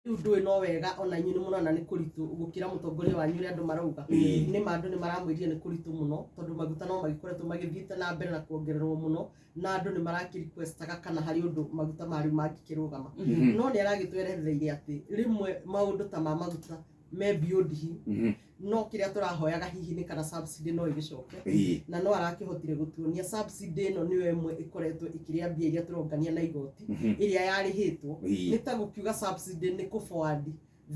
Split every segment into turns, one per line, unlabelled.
Rĩu ndũĩ no wega ona inyuĩ nĩ mũrona nĩ kũritũ gũkĩra mũtongoria wanyu ũrĩa andũ marauga. Nĩ ma andũ nĩ maramwĩrire nĩ kũritũ mũno, tondũ maguta no magĩkoretwo magĩthiĩte na mbere na kuongererwo mũno, na andũ nĩ marakĩrequestaga kana harĩ ũndũ maguta ma rĩu mangĩkĩrũgama. No nĩ aragĩtweretheire atĩ rĩmwe maũndũ ta ma maguta me beyond him. No kĩrĩa tũrahoyaga hihi nĩ kana subsidy no ĩgĩcoke, na no arakĩhotire gũtuonia subsidy ĩno nĩyo ĩmwe ĩkoretwo ĩkĩrĩa mbia iria tũrongania na igoti ĩrĩa yarĩhĩtwo. Nĩ ta gũkiuga subsidy nĩ kũ forward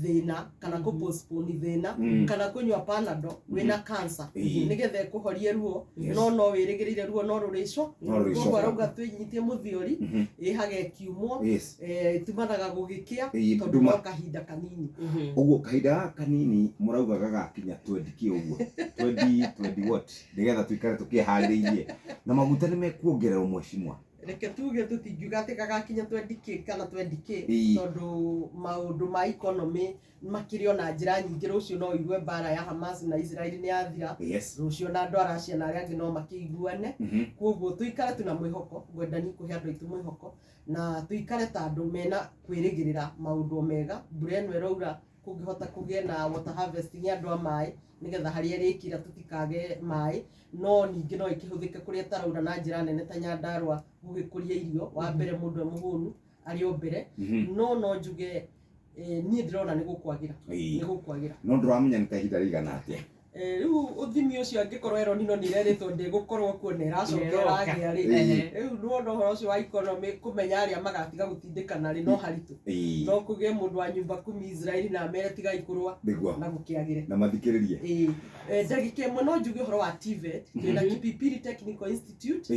thĩna kana kũ postpone thĩna kana kũnyua Panadol wĩna cancer nĩgetha ĩkũhorie ruo. No wĩrĩgĩrĩire ruo no rũrĩco.
No rũrĩcoka.
Koguo arauga twĩnyitie mũthiori ĩhage kiumwo. Tumanaga gũgĩkĩa, tondũ
nduma.
No kahinda kanini.
Ũguo kahinda gaka kanini mũrauga gagakinya 20 kĩ ũguo, 20 20 what, nĩgetha tũikare tũkĩharĩirie na maguta nĩ mekuongererwo, mheshimiwa?
Reke tuge tũtingiuga atĩ gagakinya 20K kana 20K, tondũ maũndũ ma economy makĩrĩ ona njĩra nyingĩ. Rũciũ no ũigue mbara ya Hamas na Israel nĩ yathira. Rũciũ na andũ a Russia na arĩa angĩ no makĩiguane. Koguo tũikare tuna mwĩhoko, ngwenda niĩ kũhe andũ aitũ mwĩhoko na tũikare ta andũ mena kwĩrĩgĩrĩra maũndũ o mega. Mbura ĩno ĩraura, kũngĩhota kũgĩe na water harvesting ya andũ a maĩ, nĩgetha harĩa ĩrĩkĩra tũtikage maĩ. No ningĩ no ĩkĩhũthĩke kũrĩa ĩtaraura na njĩra nene ta Nyandarũa gũgĩkũria irio. Wa mbere mũndũ e mũhũnu arĩ o mbere. No njuge niĩ ndĩrona nĩ gũkwagĩra, nĩ gũkwagĩra.
No ndũramenya nĩ ta ihinda rĩigana atĩa?
Rĩu ũthimi ũcio, angĩkorwo El Nino nĩ ĩrerĩtwo ndĩgũkorwo kuo na ĩracoka
Ĩroka.
ĩragĩa rĩ, rĩu nĩwona ũhoro ũcio wa economy, kũmenya arĩa magatiga gũtindĩkana rĩ, no haritũ. No kũgĩe mũndũ wa nyumba kumi Israeli na amere tigai kũrũa na gũkĩagĩre.
Na mathikĩrĩrie.
Ĩĩ. Ndagĩka ĩmwe no njuge ũhoro wa TVET. Twĩna Kipipiri Technical Institute.